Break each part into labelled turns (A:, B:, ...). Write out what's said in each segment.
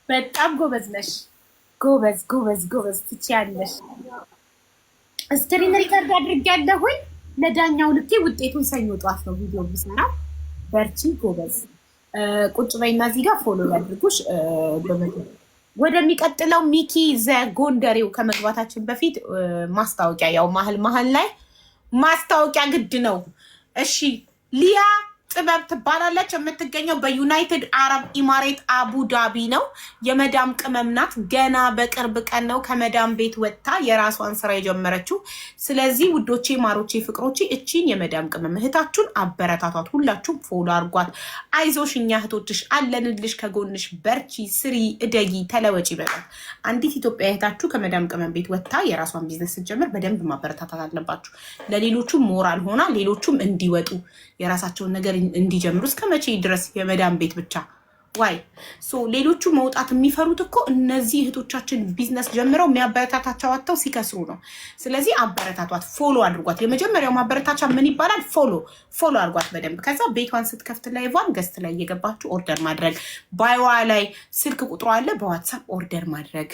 A: በጣም ጎበዝ ነሽ። ጎበዝ ጎበዝ ጎበዝ፣ ትችያለሽ። Screen record አድርጌያለሁኝ ለዳኛው ልኬ ውጤቱን ሰኞ ጠዋት ነው ቪዲዮ የምሰራው። በርቺ ጎበዝ። ቁጭ በይና እዚህ ጋር follow ያድርጉሽ። ወደሚቀጥለው ሚኪ ዘጎንደሬው ከመግባታችን በፊት ማስታወቂያ፣ ያው መሀል መሀል ላይ ማስታወቂያ ግድ ነው። እሺ፣ ሊያ ጥበብ ትባላለች። የምትገኘው በዩናይትድ አረብ ኢማሬት አቡ ዳቢ ነው። የመዳም ቅመም ናት። ገና በቅርብ ቀን ነው ከመዳም ቤት ወጥታ የራሷን ስራ የጀመረችው። ስለዚህ ውዶቼ፣ ማሮቼ፣ ፍቅሮቼ እቺን የመዳም ቅመም እህታችሁን አበረታቷት። ሁላችሁም follow አርጓት። አይዞሽ፣ እኛ እህቶችሽ አለንልሽ፣ ከጎንሽ። በርቺ፣ ስሪ፣ እደጊ፣ ተለወጪ በሏት። አንዲት ኢትዮጵያ እህታችሁ ከመዳም ቅመም ቤት ወጥታ የራሷን ቢዝነስ ስትጀምር በደንብ ማበረታታት አለባችሁ። ለሌሎቹም ሞራል ሆና ሌሎቹም እንዲወጡ፣ የራሳቸውን ነገር እንዲጀምሩ። እስከ መቼ ድረስ የመዳም ቤት ብቻ? Why? So ሌሎቹ መውጣት የሚፈሩት እኮ እነዚህ እህቶቻችን ቢዝነስ ጀምረው የሚያበረታታቸው አጥተው ሲከስሩ ነው። ስለዚህ አበረታቷት፣ follow አድርጓት። የመጀመሪያው ማበረታቻ ምን ይባላል? Follow፣ follow አድርጓት በደንብ። ከዛ ቤቷን ስትከፍት live ኧን guest ላይ እየገባችሁ order ማድረግ፣ bio ዋ ላይ ስልክ ቁጥሯ አለ፣ በ WhatsApp order ማድረግ።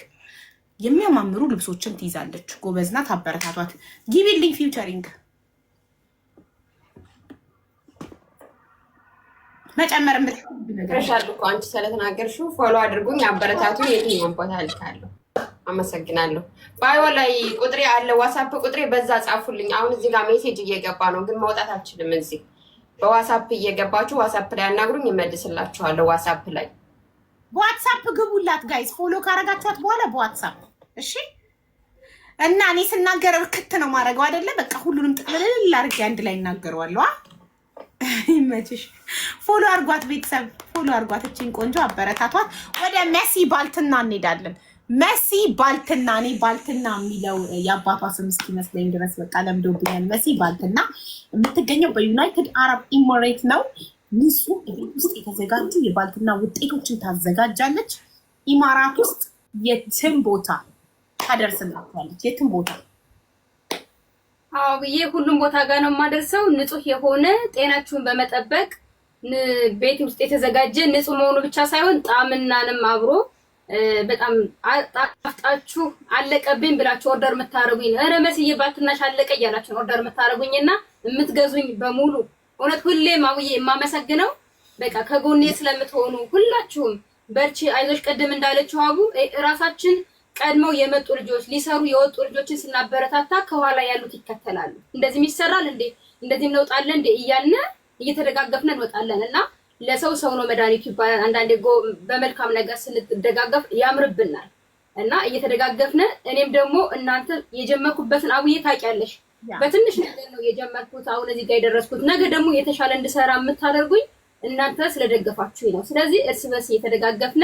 A: የሚያማምሩ ልብሶችን ትይዛለች። ጎበዝ ናት፣ አበረታቷት። ጊቢልኝ featuring መጨመር
B: የምትሻል እኮ አንቺ ስለተናገርሽው follow አድርጉኝ፣ አበረታቱኝ። የትኛውን ቦታ ልካለሁ። አመሰግናለሁ። Bio ላይ ቁጥሬ አለ፣ WhatsApp ቁጥሬ በዛ ጻፉልኝ። አሁን እዚህ ጋር message እየገባ ነው፣ ግን መውጣት አልችልም። እዚህ በ WhatsApp እየገባችሁ WhatsApp ላይ አናግሩኝ፣ እመልስላችኋለሁ። WhatsApp ላይ
A: በ WhatsApp ግቡላት guys። Follow ካረጋችኋት በኋላ በ WhatsApp፣ እሺ። እና እኔ ስናገር እርክት ነው ማድረገው አይደለ? በቃ ሁሉንም ጥቅልል አድርጌ አንድ ላይ እናገረዋለሁ። ይመችሽ። Follow አርጓት ቤተሰብ፣ follow አርጓት። እችን ቆንጆ አበረታቷት። ወደ መሲ ባልትና እንሄዳለን። መሲ ባልትና፣ እኔ ባልትና የሚለው የአባቷ ስም እስኪመስለኝ ድረስ በቃ ለምዶብኛል። መሲ ባልትና የምትገኘው በዩናይትድ አረብ ኢሚሬት ነው። ንጹህ ቤት ውስጥ የተዘጋጁ የባልትና ውጤቶችን ታዘጋጃለች። ኢማራት ውስጥ የትም ቦታ ታደርስላቸዋለች። የትም ቦታ።
C: አዎ ብዬ ሁሉም ቦታ ጋር ነው የማደርሰው። ንጹህ የሆነ፣ ጤናችሁን በመጠበቅ ቤት ውስጥ የተዘጋጀ፣ ንጹህ መሆኑ ብቻ ሳይሆን ጣዕምናንም አብሮ በጣም ጣፍጣችሁ አለቀብኝ ብላችሁ order የምታደርጉኝ፣ ኧረ መስዬ ባልትናሽ አለቀ እያላችሁ order የምታደርጉኝና የምትገዙኝ በሙሉ እውነት ሁሌም አውዬ የማመሰግነው በቃ ከጎኔ ስለምትሆኑ ሁላችሁም በርቺ፣ አይዞሽ። ቅድም እንዳለችው አቡ እራሳችን ቀድመው የመጡ ልጆች፣ ሊሰሩ የወጡ ልጆችን ስናበረታታ ከኋላ ያሉት ይከተላሉ። እንደዚህም ይሰራል እንዴ፣ እንደዚህም ለውጥ አለ እንዴ እያልን እየተደጋገፍን እንወጣለን። እና ለሰው ሰው ነው መድኃኒቱ ይባላል። አንዳንዴ በመልካም ነገር ስንደጋገፍ ያምርብናል። እና እየተደጋገፍን እኔም ደግሞ እናንተ የጀመርኩበትን አብዬ ታውቂያለሽ፣ በትንሽ ነገር ነው የጀመርኩት፣ አሁን እዚህ ጋር የደረስኩት። ነገ ደግሞ የተሻለ እንድሰራ የምታደርጉኝ እናንተ ስለደገፋችሁኝ ነው። ስለዚህ እርስ በርስ እየተደጋገፍን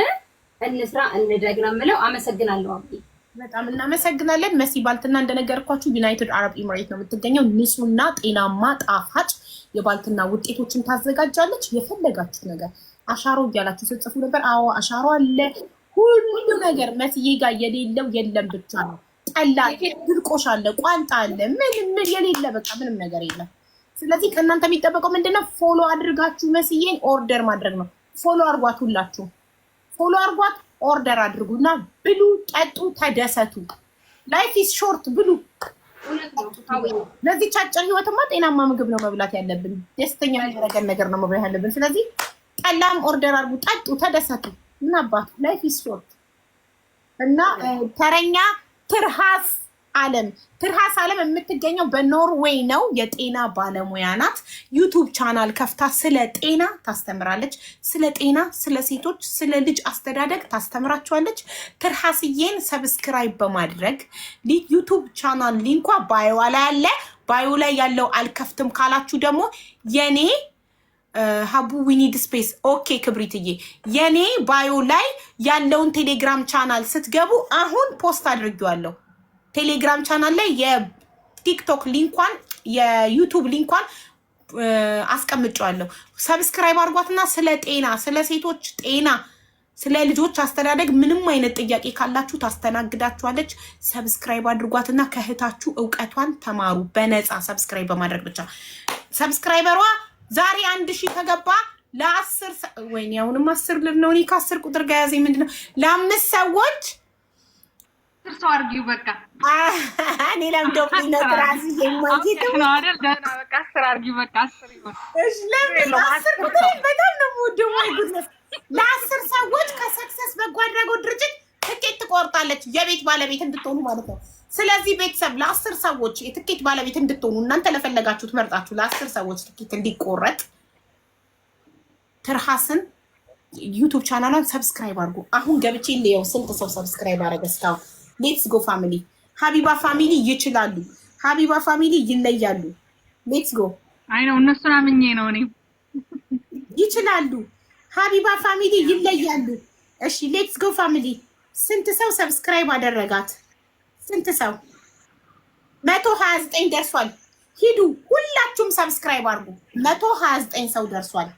C: እንስራ፣ እንደግ ነው የምለው። አመሰግናለሁ አብዬ።
A: በጣም እናመሰግናለን። መሲ ባልትና እንደነገርኳችሁ ዩናይትድ አረብ ኤምሬት ነው የምትገኘው። ንጹህና ጤናማ ጣፋጭ የባልትና ውጤቶችን ታዘጋጃለች። የፈለጋችሁት ነገር አሻሮ እያላችሁ ስትጽፉ ነበር። አዎ አሻሮ አለ፣ ሁሉ ነገር መስዬ ጋር የሌለው የለም ብቻ ነው። ጠላ፣ ድርቆሽ አለ፣ ቋንጣ አለ፣ ምን ምን የሌለ በቃ ምንም ነገር የለም። ስለዚህ ከእናንተ የሚጠበቀው ምንድነው? Follow አድርጋችሁ መስዬን order ማድረግ ነው። Follow አድርጓት፣ ሁላችሁ follow አድርጓት፣ order አድርጉና ብሉ፣ ጠጡ፣ ተደሰቱ። Life is short፣ ብሉ። ለዚች አጭር ህይወትማ ጤናማ ምግብ ነው መብላት ያለብን። ደስተኛ የሚያደርገን ነገር ነው መብላት ያለብን። ስለዚህ ጠላም order አድርጉ፣ ጠጡ፣ ተደሰቱ። ምን አባቱ፣ life is short። እና ተረኛ ትርሃስ አለም። ትርሃስ አለም የምትገኘው በኖርዌይ ነው። የጤና ባለሙያ ናት። YouTube channel ከፍታ ስለ ጤና ታስተምራለች። ስለ ጤና፣ ስለ ሴቶች፣ ስለ ልጅ አስተዳደግ ታስተምራችኋለች። ትርሃስዬን subscribe በማድረግ YouTube channel link ኳ bio ላይ አለ። Bio ላይ ያለው አልከፍትም ካላችሁ ደግሞ የኔ ሀቡ we need space፣ okay ክብሪትዬ፣ የኔ bio ላይ ያለውን ቴሌግራም ቻናል ስትገቡ አሁን post አድርጌዋለሁ። ቴሌግራም ቻናል ላይ የቲክቶክ link ኳን የ YouTube link ኳን አስቀምጨዋለሁ። Subscribe አድርጓትና ስለ ጤና፣ ስለ ሴቶች ጤና፣ ስለ ልጆች አስተዳደግ ምንም አይነት ጥያቄ ካላችሁ ታስተናግዳችኋለች። Subscribe አድርጓትና ከእህታችሁ እውቀቷን ተማሩ። በነፃ subscribe በማድረግ ብቻ። Subscriber ሯ ዛሬ 1000 ከገባ ለ10፣ ወይኔ አሁንም 10 ልል ነው። እኔ ከ10 ቁጥር ጋር ያዘኝ ምንድን ነው? ለአምስት ሰዎች
D: 10 ሰው አድርጊው በቃ።
A: እኔ ለምዶብኝ ነው ትራስ የማይጌት
D: ነው አይደል? ደህና በቃ 10 አድርጊው በቃ፣ 10 ይሁን።
A: እሺ ለምን 10 ቁጥር በጣም ነው የምወደው። My goodness፣ ለ10 ሰዎች ከሰክሰስ በጎ አድራጎት ድርጅት ትኬት ትቆርጣለች፣ የቤት ባለቤት እንድትሆኑ ማለት ነው። ስለዚህ ቤተሰብ ለ10 ሰዎች የትኬት ባለቤት እንድትሆኑ እናንተ ለፈለጋችሁት መርጣችሁ ለ10 ሰዎች ትኬት እንዲቆረጥ ትርሃስን YouTube channel ሏን subscribe አድርጉ። አሁን ገብቼ ልየው ስንት ሰው subscribe አደረገ እስካሁን። Let's go family። ሀቢባ family ይችላሉ። ሀቢባ family ይለያሉ። Let's go።
D: አይ ነው፣ እነሱን አምኜ ነው እኔ።
A: ይችላሉ። ሀቢባ family ይለያሉ። እሺ let's go family። ስንት ሰው subscribe አደረጋት? ስንት ሰው? 129 ደርሷል። ሂዱ ሁላችሁም subscribe አድርጉ። 129 ሰው ደርሷል።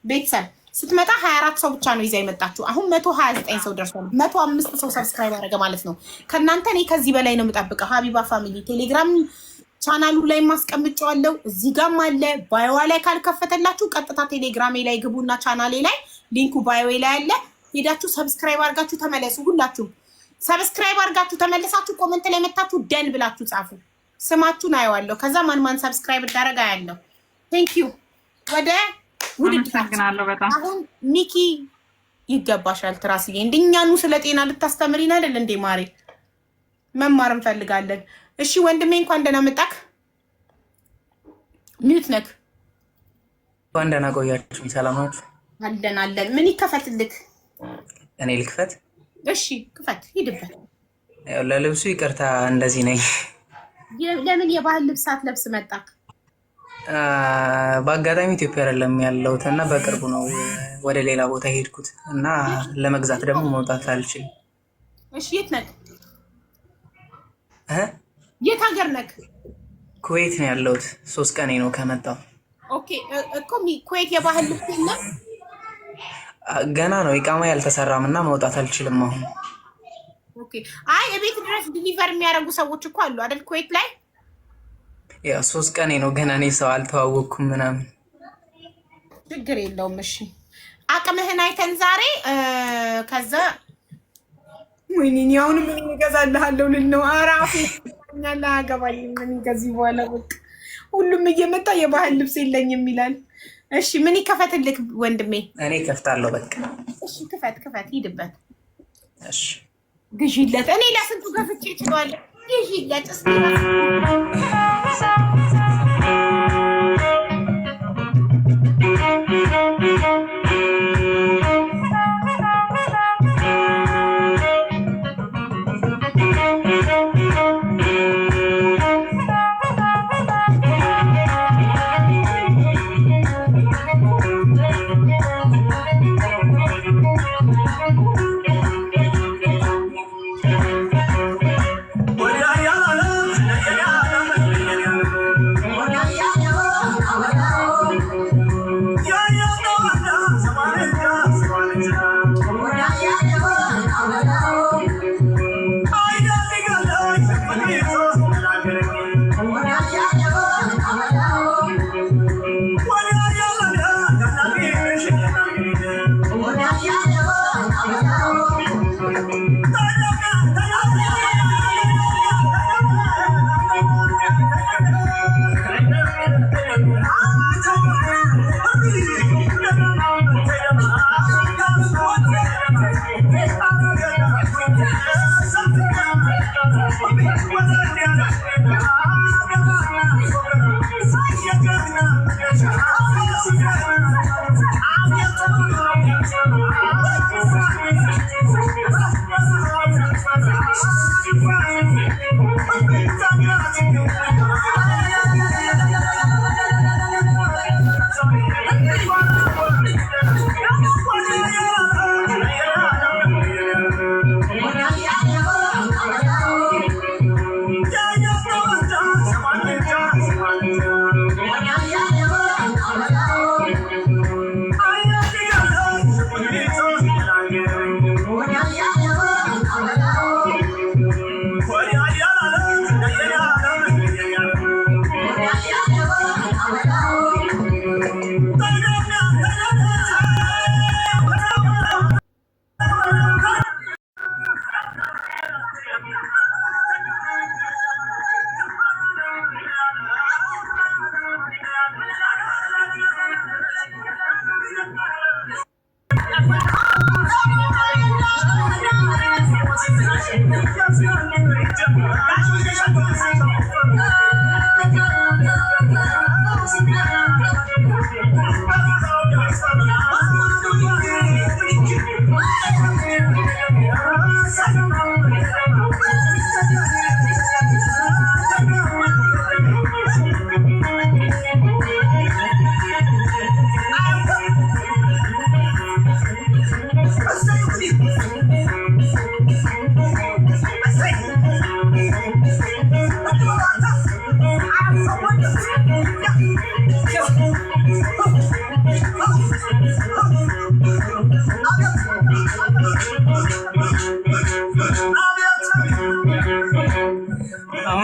A: ቤተሰብ ስትመጣ 24 ሰው ብቻ ነው ይዛ የመጣችሁ። አሁን 129 ሰው ደርሷል። 105 ሰው subscribe አደረገ ማለት ነው። ከእናንተ እኔ ከዚህ በላይ ነው የምጠብቀው። ሀቢባ family ቴሌግራም ቻናሉ ላይ ማስቀምጨዋለሁ። እዚህ ጋም አለ። Bio ዋ ላይ ካልከፈተላችሁ ቀጥታ ቴሌግራሜ ላይ ግቡና ቻናሌ ላይ link ኩ bio ላይ አለ። ሄዳችሁ subscribe አድርጋችሁ ተመለሱ። ሁላችሁም subscribe አድርጋችሁ ተመልሳችሁ comment ላይ መታችሁ done ብላችሁ ጻፉ። ስማችሁን አየዋለሁ። ከዛ ማን ማን subscribe እንዳደረገ አያለሁ። Thank you። ወደ ውድድራችን
D: አመሰግናለሁ በጣም።
A: አሁን ሚኪ ይገባሻል። ትራስዬ እንደኛኑ ስለ ጤና ልታስተምሪን አይደል እንዴ ማሬ? መማር እንፈልጋለን። እሺ ወንድሜ እንኳን ደህና መጣክ። Mute ነክ።
E: እንኳን ደህና ቆያችሁኝ። ሰላም ናችሁ?
A: አለን አለን። ምን ይከፈትልክ?
E: እኔ ልክፈት።
A: እሺ ክፈት፣ ሂድበት።
E: ያው ለልብሱ ይቅርታ እንደዚህ ነኝ።
A: ለምን የባህል ልብስ አትለብስ መጣክ?
E: በአጋጣሚ ኢትዮጵያ አይደለም ያለሁት እና በቅርቡ ነው ወደ ሌላ ቦታ ሄድኩት እና ለመግዛት ደግሞ መውጣት አልችልም።
A: እሺ የት ነክ?
E: እ?
A: የት ሀገር ነክ?
E: ኩዌት ነው ያለሁት። 3 ቀኔ ነው ከመጣሁ።
A: Okay እኮ ኩዌት የባህል ልብስ የለም?
E: ገና ነው፣ ኢቃማ ያልተሰራም እና መውጣት አልችልም አሁን።
A: Okay፣ አይ እቤት ድረስ deliver የሚያደርጉ ሰዎች እኮ አሉ አይደል ኩዌት ላይ?
E: ያው 3 ቀኔ ነው ገና፣ እኔ ሰው አልተዋወቅኩም ምናምን።
A: ችግር የለውም። እሺ አቅምህን አይተን ዛሬ ከዛ ወይኔ እኔ አሁንም ምን እገዛልሃለሁ ልል ነው። ኧረ አፌ ይኛል አያገባኝም። ምን ከዚህ በኋላ በቃ ሁሉም እየመጣ የባህል ልብስ የለኝም ይላል። እሺ ምን ይከፈትልክ ወንድሜ?
E: እኔ ከፍታለሁ በቃ።
A: እሺ ክፈት ክፈት፣ ሂድበት።
E: እሺ።
A: ግዢለት። እኔ ለስንቱ ገዝቼ እችላለሁ። ግዢለት እስኪ።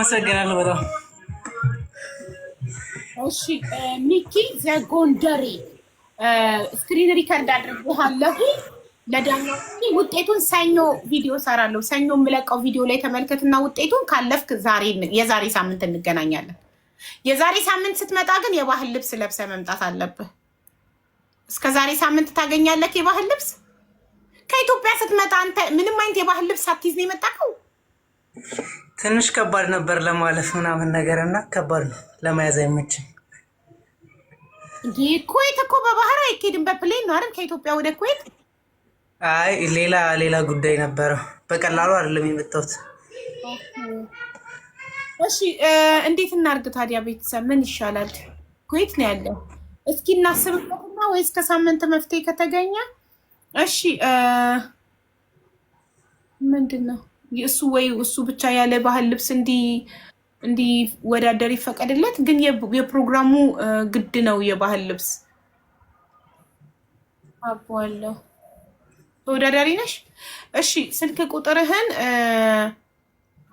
E: አመሰግናለሁ በጣም።
A: እሺ ሚኪ ዘጎንደሬ screen record አድርጌሃለሁ። ለዳኛ ውጤቱን ሰኞ ቪዲዮ ሰራለሁ። ሰኞ የምለቀው ቪዲዮ ላይ ተመልከትና ውጤቱን ካለፍክ የዛሬ ሳምንት እንገናኛለን። የዛሬ ሳምንት ስትመጣ ግን የባህል ልብስ ለብሰህ መምጣት አለብህ። እስከ ዛሬ ሳምንት ታገኛለህ የባህል ልብስ። ከኢትዮጵያ ስትመጣ አንተ ምንም አይነት የባህል ልብስ ሳትይዝ ነው የመጣከው።
E: ትንሽ ከባድ ነበር ለማለፍ ምናምን ነገር እና ከባድ ነው ለመያዝ አይመችም።
A: እንዲህ ኩዌት እኮ በባህር አይኬድም፣ በ plane ነው አይደል? ከኢትዮጵያ ወደ ኩዌት።
E: አይ ሌላ ሌላ ጉዳይ ነበረው። በቀላሉ አይደለም የመጣሁት።
A: እሺ እንዴት እናርግ ታዲያ? ቤተሰብ ምን ይሻላል? ኩዌት ነው ያለው። እስኪ እናስብበትና ወይስ ከሳምንት መፍትሄ ከተገኘ እሺ። ምንድን ነው እሱ ወይ እሱ ብቻ ያለ ባህል ልብስ እንዲወዳደር ይፈቀድለት። ግን የፕሮግራሙ ግድ ነው የባህል ልብስ። አቧለሁ ተወዳዳሪ ነሽ? እሺ ስልክ ቁጥርህን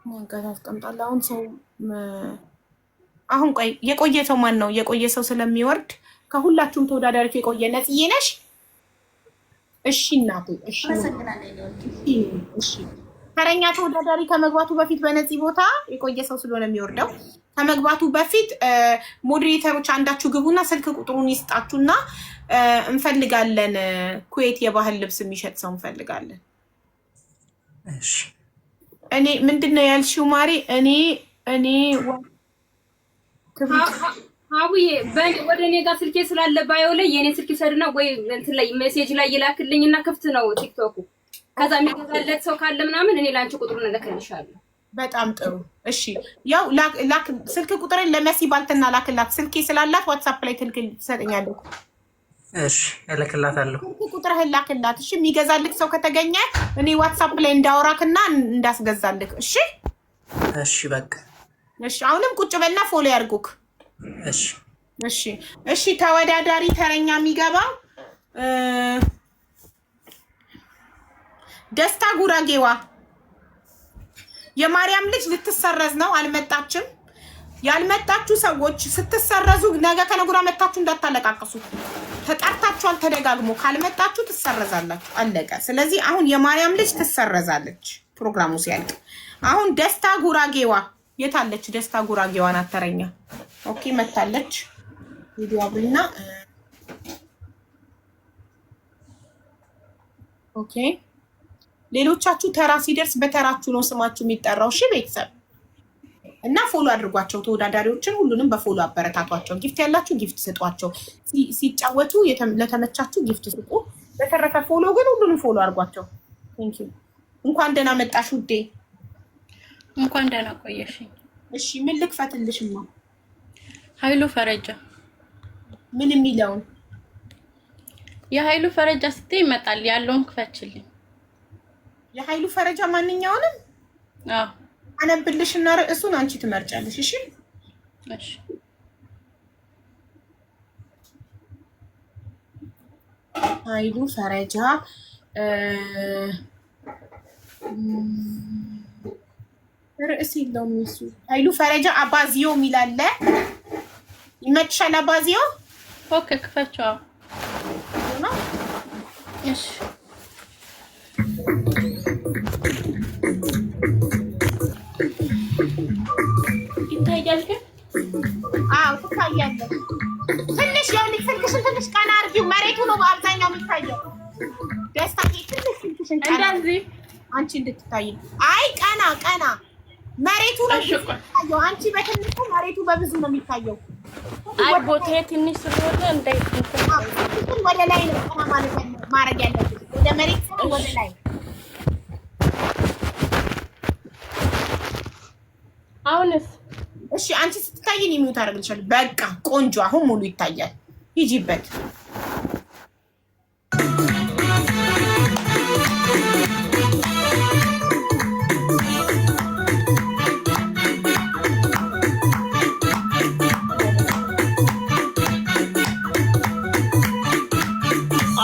A: ማንቀት አስቀምጣለሁ። አሁን ሰው አሁን ቆይ የቆየ ሰው ማን ነው? የቆየ ሰው ስለሚወርድ ከሁላችሁም ተወዳዳሪዎች የቆየ ነጽዬ ነሽ? እሺ እናቴ፣ እሺ እሺ። ተረኛ ተወዳዳሪ ከመግባቱ በፊት በነፂ ቦታ የቆየ ሰው ስለሆነ የሚወርደው ከመግባቱ በፊት moderator ኦች አንዳችሁ ግቡና ስልክ ቁጥሩን ይስጣችሁና እንፈልጋለን። ኩዌት የባህል ልብስ የሚሸጥ ሰው እንፈልጋለን።
E: እሺ።
A: እኔ ምንድን ነው ያልሽው ማሬ? እኔ
C: አቡዬ ወደ እኔ ጋር ስልኬ ስላለ bio ላይ የኔ ስልክ ይውሰድና ወይ እንትን ላይ message ላይ ይላክልኝና ክፍት ነው ቲክቶኩ። ከዛ የሚገዛለት ሰው ካለ ምናምን እኔ ለአንቺ ቁጥሩን እልክልሻለሁ።
A: በጣም ጥሩ እሺ። ያው ላክ ስልክ ቁጥርን ለመሲ ባልትና ላክላት። ስልኬ ስላላት ዋትሳፕ ላይ ትልክል ትሰጠኛለች።
E: እሺ እልክላታለሁ።
A: ስልክ ቁጥርህን ላክላት። እሺ የሚገዛልክ ሰው ከተገኘ እኔ ዋትሳፕ ላይ እንዳወራክና እንዳስገዛልክ። እሺ
E: እሺ በቃ
A: እሺ። አሁንም ቁጭ በልና follow ያርጉክ።
E: እሺ
A: እሺ እሺ። ተወዳዳሪ ተረኛ የሚገባው ደስታ ጉራጌዋ የማርያም ልጅ ልትሰረዝ ነው፣ አልመጣችም። ያልመጣችሁ ሰዎች ስትሰረዙ ነገ ከነገ ወዲያ መታችሁ እንዳታለቃቅሱ። ተጠርታችኋል ተደጋግሞ። ካልመጣችሁ ትሰረዛላችሁ። አለቀ። ስለዚህ አሁን የማርያም ልጅ ትሰረዛለች ፕሮግራሙ ሲያልቅ። አሁን ደስታ ጉራጌዋ የታለች? ደስታ ጉራጌዋ ናት ተረኛ። Okay መታለች። ቪዲዮ አብሪና okay። ሌሎቻችሁ ተራ ሲደርስ በተራችሁ ነው ስማችሁ የሚጠራው። እሺ ቤተሰብ እና follow አድርጓቸው ተወዳዳሪዎችን፣ ሁሉንም በ follow አበረታቷቸው። Gift ያላችሁ gift ስጧቸው። ሲጫወቱ ለተመቻችሁ gift ስጡ። በተረፈ follow ግን ሁሉንም follow አድርጓቸው። Thank you። እንኳን ደህና መጣሽ ውዴ።
F: እንኳን ደህና ቆየሽኝ።
A: እሺ ምን ልክፈትልሽማ?
F: ኃይሉ ፈረጃ።
A: ምን የሚለውን?
F: የኃይሉ ፈረጃ ስትይ ይመጣል። ያለውን ክፈችልኝ።
A: የኃይሉ ፈረጃ ማንኛውንም
F: አዎ
A: አነብልሽና ርዕሱን አንቺ ትመርጫለሽ። እሺ
F: እሺ።
A: ኃይሉ ፈረጃ ርዕስ የለውም እሱ። ኃይሉ ፈረጃ አባዚዮ የሚል አለ። ይመችሻል? አባዚዮ
F: Okay ክፈችው። አዎ
A: ነው።
F: እሺ ይታያል ግን
A: አዎ ትታያለሽ። ትንሽ ይኸውልሽ፣ ስልክሽን ትንሽ ቀና አድርጊው። መሬቱ ነው በአብዛኛው የሚታየው። ደስታ ትንሽ ስልክሽን ቀና
F: እንደዚህ
A: አንቺ እንድትታይ። አይ ቀና ቀና፣ መሬቱ ነው
F: እሺ ቆይ።
A: የሚታየው። አንቺ በትንሹ መሬቱ በብዙ ነው የሚታየው።
F: አይ ቦታዬ ትንሽ ስለሆነ እንዳይ
A: አዎ፣ ስልክሽን ወደ ላይ ነው ቀና ማለት ማድረግ ያለብሽ፣ ወደ መሬት ሳይሆን ወደ ላይ።
F: አሁንስ
A: እሺ አንቺ ስትታይ እኔ mute አደርግልሻለሁ። በቃ ቆንጆ፣ አሁን ሙሉ ይታያል። ሂጂበት።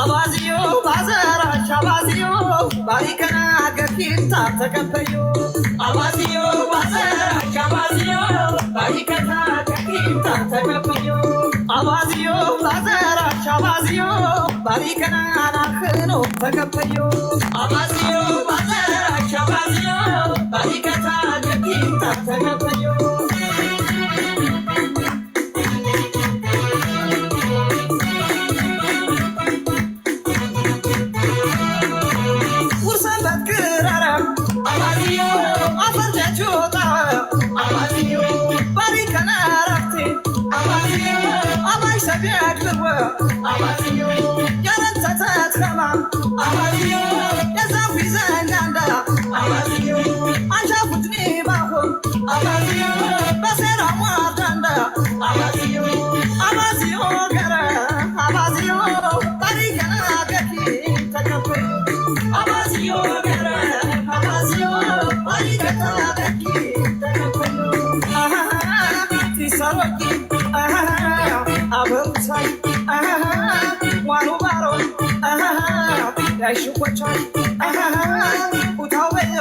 G: አባዚዮ ባዘራሽ አባዚዮ ባሪከና ገፊታ ተቀበዩ አባዚዮ ባዘራሽ አባዚዮ ባሪከና ገፊታ ተቀበዩ አባዚዮ ባዘራሽ አባዚዮ ባሪከና ናክኖ ተቀበዩ አባዚዮ ባዘራሽ አባዚዮ ባሪከታ ገፊታ ተቀበዩ። ውርሰበት ክረረም አባዚዮ አፈርጀቾጣ አባዚዮ ባሪከና ረፍቴ አባዚዮ አባይ ሰቢያድርወ አባዚዮ ያረንተተትከማ አባዚዮ የዛፍ ይዘንዳንዳ አባዚዮ አንሻፉትኒ ባሆን አባዚዮ በሴራ ሟርዳንዳ አባዚዮ አባዚዮ ገረ አባዚዮ ባሪከና ገፊ ተቀበል አባዚዮ ገረ አባዚዮ ባሪከና ገፊ ተቀበል ቲሰሮቂ አበሩሳይ ዋኑ ባሮ ያሽቆቻይ ኡታወዮ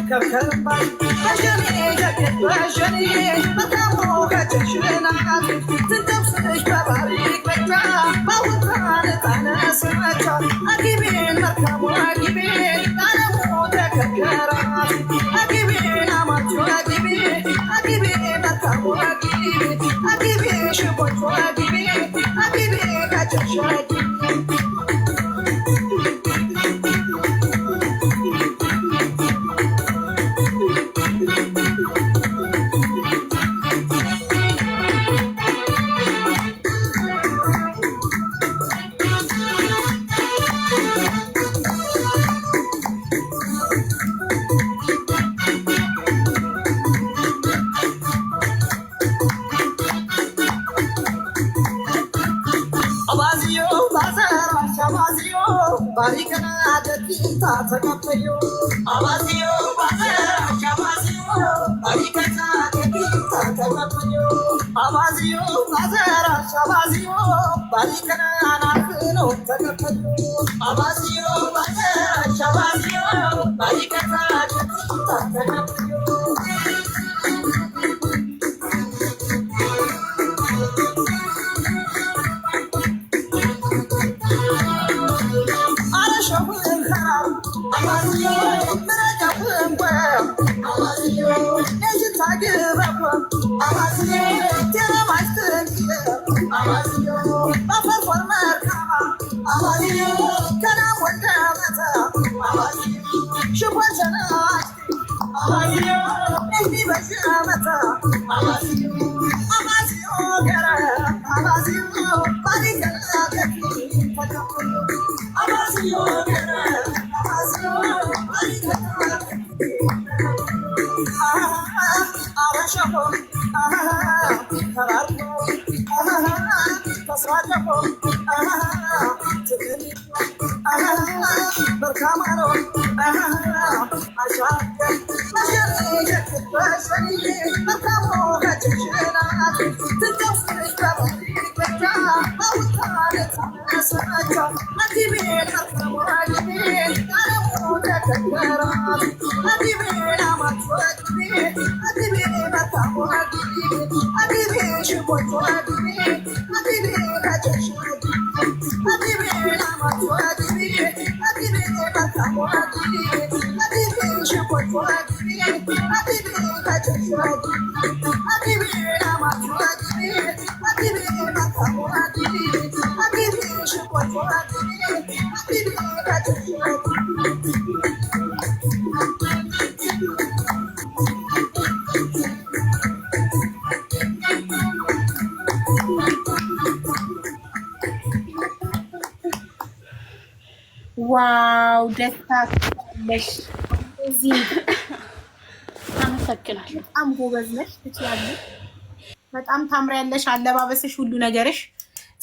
G: ከብከባይ በሸኔ በሸኔ በታሞ ከጭሽናት ትንተብስሽ በባሪክ በጃ ባውንታን ጣነ ስመቻ አጊቤን መርካሞ አጊቤን ጣነሞ ተከከራት አጊቤን አማቾ አጊቤ አጊቤ መርካሞ አጊቤ አጊቤ ሽቦቾ አጊቤ አጊቤ ከጭሽ አጊቤ።
A: Wow ደስታ ትችላለሽ። እዚህ
F: አመሰግናለሁ።
A: በጣም ጎበዝ ነሽ፣ ትችላለሽ። በጣም ታምሪያለሽ። አለባበስሽ፣ ሁሉ ነገርሽ።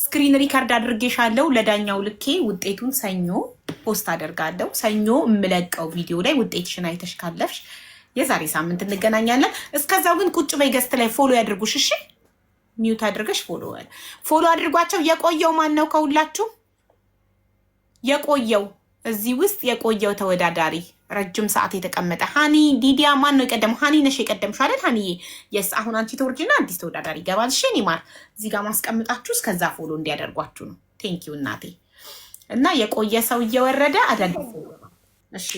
A: Screen record አድርጌሻለሁ ለዳኛው ልኬ ውጤቱን ሰኞ post አደርጋለሁ። ሰኞ የምለቀው ቪዲዮ ላይ ውጤትሽን አይተሽ ካለፍሽ የዛሬ ሳምንት እንገናኛለን። እስከዛው ግን ቁጭ በይ guest ላይ follow ያድርጉሽ። እሺ mute አድርገሽ follow አድርጓቸው። የቆየው ማን ነው ከሁላችሁ? የቆየው እዚህ ውስጥ የቆየው ተወዳዳሪ ረጅም ሰዓት የተቀመጠ ሃኒ ዲዲያ ማን ነው የቀደመው? ሃኒ ነሽ የቀደምሽው አይደል? ሃኒዬ yes። አሁን አንቺ ትወርጂና አዲስ ተወዳዳሪ ይገባል። እሺ እኔ ማር እዚህ ጋር ማስቀምጣችሁ እስከዛ follow እንዲያደርጓችሁ ነው። Thank you እናቴ። እና የቆየ ሰው እየወረደ አዳዲስ ሰው ይገባል። እሺ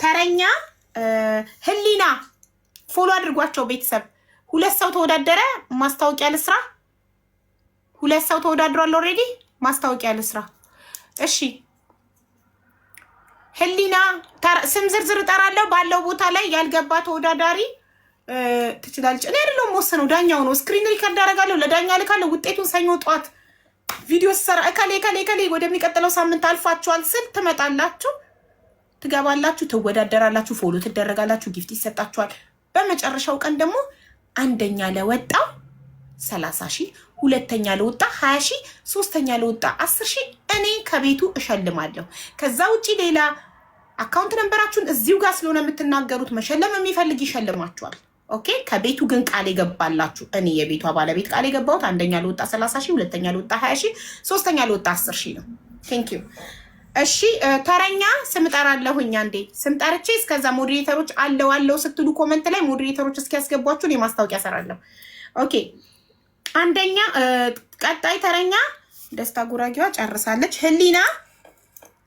A: ተረኛ ህሊና follow አድርጓቸው ቤተሰብ። ሁለት ሰው ተወዳደረ። ማስታወቂያ ልስራ። ሁለት ሰው ተወዳድሯል already። ማስታወቂያ ልስራ። እሺ ህሊና ስም ዝርዝር እጠራለሁ። ባለው ቦታ ላይ ያልገባ ተወዳዳሪ ትችላለች። እኔ አይደለሁም ወሰነው፣ ዳኛው ነው። Screen record አደርጋለሁ፣ ለዳኛ ልካለሁ። ውጤቱን ሰኞ ጠዋት ቪዲዮ ስሰራ እከሌ እከሌ እከሌ ወደሚቀጥለው ሳምንት አልፋችኋል ስል ትመጣላችሁ፣ ትገባላችሁ፣ ትወዳደራላችሁ፣ follow ትደረጋላችሁ፣ gift ይሰጣችኋል። በመጨረሻው ቀን ደግሞ አንደኛ ለወጣው 30,000፣ ሁለተኛ ለወጣ 20,000፣ ሶስተኛ ለወጣ 10,000 እኔ ከቤቱ እሸልማለሁ። ከዛ ውጪ ሌላ account number ኣችሁን እዚሁ ጋር ስለሆነ የምትናገሩት መሸለም የሚፈልግ ይሸልማችኋል። Okay። ከቤቱ ግን ቃል የገባላችሁ እኔ የቤቷ ባለቤት ቃል የገባሁት አንደኛ ለወጣ 30,000፣ ሁለተኛ ለወጣ 20,000፣ ሶስተኛ ለወጣ 10,000 ነው። Thank you። እሺ ተረኛ ስም እጠራለሁኝ። አንዴ ስም ጠርቼ እስከዛ moderator ኦች አለው አለው ስትሉ comment ላይ moderator ኦች እስኪያስገቧችሁ እኔ ማስታወቂያ እሰራለሁ። Okay አንደኛ ቀጣይ ተረኛ ደስታ ጉራጌዋ ጨርሳለች። ህሊና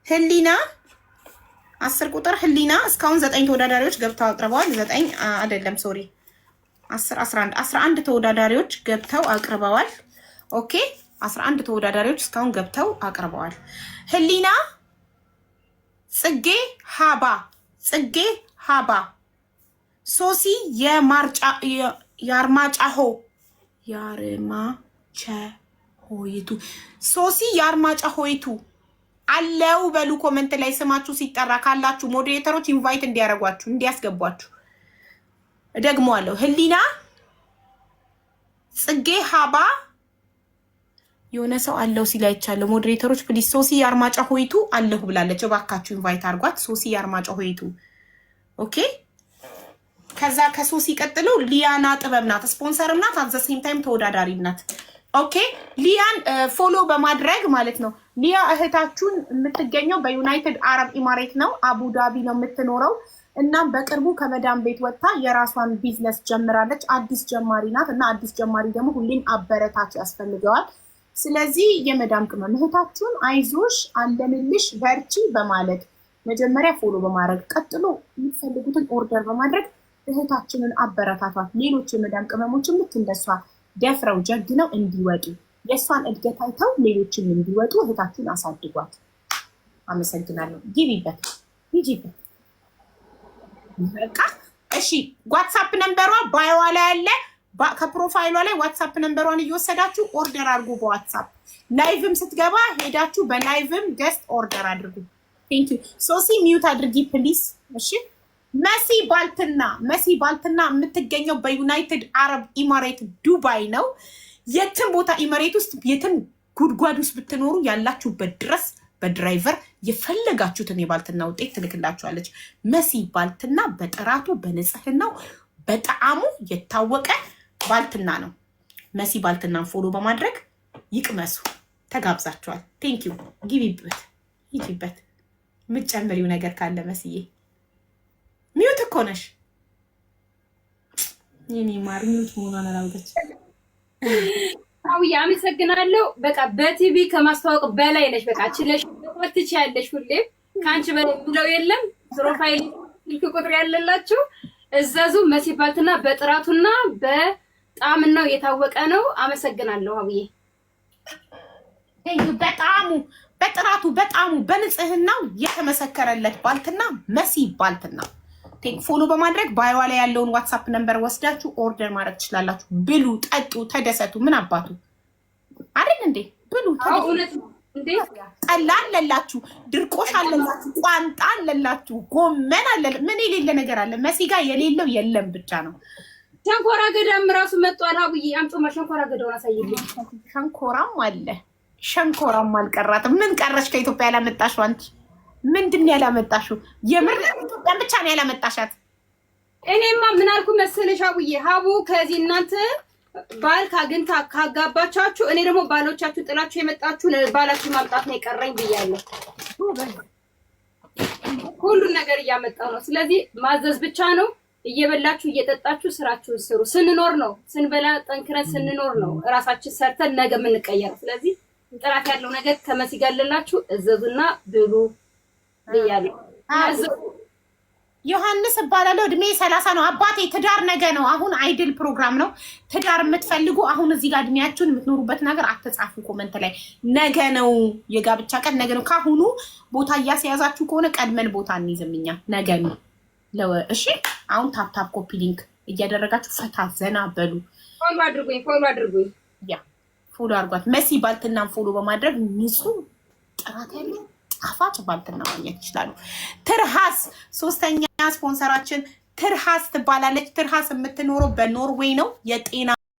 A: ህሊና 10 ቁጥር ህሊና። እስካሁን ዘጠኝ ተወዳዳሪዎች ገብተው አቅርበዋል። ዘጠኝ አይደለም sorry 10 11 11 ተወዳዳሪዎች ገብተው አቅርበዋል። Okay 11 ተወዳዳሪዎች እስካሁን ገብተው አቅርበዋል። ህሊና ጽጌ ሀባ ጽጌ ሀባ ሶሲ የማርጫ የአርማጫሆ ያርማቸሆይቱ ሶሲ የአርማጫሆይቱ አለው በሉ comment ላይ ስማችሁ ሲጠራ ካላችሁ moderator ኦች invite እንዲያደርጓችሁ እንዲያስገቧችሁ። እደግመዋለሁ። ህሊና ጽጌ ሀባ የሆነ ሰው አለው ሲል አይቻለሁ። Moderator ኦች please፣ ሶሲ የአርማጫ ሆይቱ አለሁ ብላለች። እባካችሁ invite አድርጓት። ሶሲ የአርማጫ ሆይቱ፣ okay። ከዛ ከሶሲ ቀጥሎ ሊያና ጥበብ ናት። ስፖንሰርም ናት፣ at the same time ተወዳዳሪም ናት። Okay፣ ሊያን follow በማድረግ ማለት ነው። ሊያ እህታችሁን የምትገኘው በዩናይትድ አረብ ኢማሬት ነው፣ አቡዳቢ ነው የምትኖረው። እናም በቅርቡ ከመዳም ቤት ወጥታ የራሷን ቢዝነስ ጀምራለች። አዲስ ጀማሪ ናት እና አዲስ ጀማሪ ደግሞ ሁሌም አበረታች ያስፈልገዋል። ስለዚህ የመዳም ቅመም እህታችሁን አይዞሽ፣ አለንልሽ፣ በርቺ በማለት መጀመሪያ follow በማድረግ፣ ቀጥሎ የምትፈልጉትን order በማድረግ እህታችንን አበረታቷት። ሌሎች የመዳም ቅመሞችን ልክ እንደሷ ደፍረው ጀግነው እንዲወጡ፣ የእሷን እድገት አይተው ሌሎችም እንዲወጡ እህታችሁን አሳድጓት። አመሰግናለሁ። ግቢበት፣ ሂጂበት። በቃ እሺ። WhatsApp number ዋ bio ዋ ላይ አለ። ከ profile ሏ ላይ WhatsApp number ዋን እየወሰዳችሁ order አድርጉ። በ WhatsApp live ም ስትገባ ሄዳችሁ በ live ም guest order አድርጉ። Thank you። ሶሲ፣ mute አድርጊ please። እሺ፣ መሲ ባልትና። መሲ ባልትና የምትገኘው በዩናይትድ አረብ ኢማሬት ዱባይ ነው። የትም ቦታ ኢማሬት ውስጥ የትም ጉድጓድ ውስጥ ብትኖሩ ያላችሁበት ድረስ በ driver የፈለጋችሁትን የባልትና ውጤት ትልክላችኋለች። መሲ ባልትና በጥራቱ፣ በንጽህናው፣ በጣዕሙ የታወቀ ባልትና ነው። መሲ ባልትናን follow በማድረግ ይቅመሱ። ተጋብዛችኋል። Thank you። ግቢበት፣ ሂጂበት። የምትጨምሪው ነገር ካለ መስዬ። Mute እኮ ነሽ የኔ ማር፣ mute መሆኗን አላወቀች።
C: አውዬ፣ አመሰግናለሁ። በቃ በቲቪ ከማስተዋወቅ በላይ ነሽ። በቃ ችለሽ ትችያለሽ። ሁሌም ከአንቺ በላይ ብለው የለም። Profile ስልክ ቁጥር ያለላችሁ እዘዙ። መሲ ባልትና በጥራቱና በጣምናው የታወቀ ነው። አመሰግናለሁ አብዬ።
A: በጣሙ፣ በጥራቱ፣ በጣሙ፣ በንጽህናው የተመሰከረለት ባልትና መሲ ባልትና follow በማድረግ bio ዋ ላይ ያለውን WhatsApp number ወስዳችሁ order ማድረግ ትችላላችሁ። ብሉ፣ ጠጡ፣ ተደሰቱ። ምን አባቱ አይደል እንዴ? ብሉ።
C: እውነት ነው እንዴ?
A: ጠላ አለላችሁ፣ ድርቆሽ አለላችሁ፣ ቋንጣ አለላችሁ፣ ጎመን አለ። ምን የሌለ ነገር አለ? መሲ ጋር የሌለው የለም ብቻ ነው።
C: ሸንኮራ ገዳም ራሱ መጥቷል። አቡዬ፣ አምጪማ፣ ሸንኮራ ገዳውን አሳይልኝ።
A: ሸንኮራም አለ። ሸንኮራም አልቀራትም። ምን ቀረሽ ከኢትዮጵያ ያላመጣሽው አንቺ? ምንድን ነው ያላመጣሽው? የምር ኢትዮጵያን ብቻ ነው ያላመጣሻት?
C: እኔማ ምን አልኩ መሰለሽ አቡዬ፣ ሀቡ ከዚህ እናንተ ባል ካግንታ ካጋባቻችሁ እኔ ደግሞ ባሎቻችሁ ጥላችሁ የመጣችሁ ባላችሁ ማምጣት ነው የቀረኝ ብያለሁ። ሁሉን ነገር እያመጣሁ ነው። ስለዚህ ማዘዝ ብቻ ነው። እየበላችሁ እየጠጣችሁ ስራችሁን ስሩ። ስንኖር ነው፣ ስንበላ ጠንክረን ስንኖር ነው እራሳችን ሰርተን ነገ የምንቀየረው። ስለዚህ ጥራት ያለው ነገር ከመሲ ጋር አለላችሁ፣ እዘዙና ብሉ ብያለሁ።
A: ዮሐንስ እባላለሁ። እድሜ 30 ነው። አባቴ፣ ትዳር ነገ ነው። አሁን idle ፕሮግራም ነው። ትዳር የምትፈልጉ አሁን እዚህ ጋር እድሜያችሁን የምትኖሩበት ነገር አትጻፉ comment ላይ። ነገ ነው የጋብቻ ቀን፣ ነገ ነው። ካሁኑ ቦታ እያስያዛችሁ ከሆነ ቀድመን ቦታ እንይዝም እኛ። ነገ ነው። እሺ፣ አሁን tap tap copy link እያደረጋችሁ ፈታ ዘና በሉ።
C: Follow አድርጉኝ፣ follow አድርጉኝ።
A: Yeah፣ follow አድርጓት። መሲ ባልትናን follow በማድረግ ንጹህ፣ ጥራት ያለው፣ ጣፋጭ ባልትና ማግኘት ይችላሉ። ትርሃስ፣ ሶስተኛ ስፖንሰራችን ትርሃስ ትባላለች። ትርሃስ የምትኖረው በኖርዌይ ነው። የጤና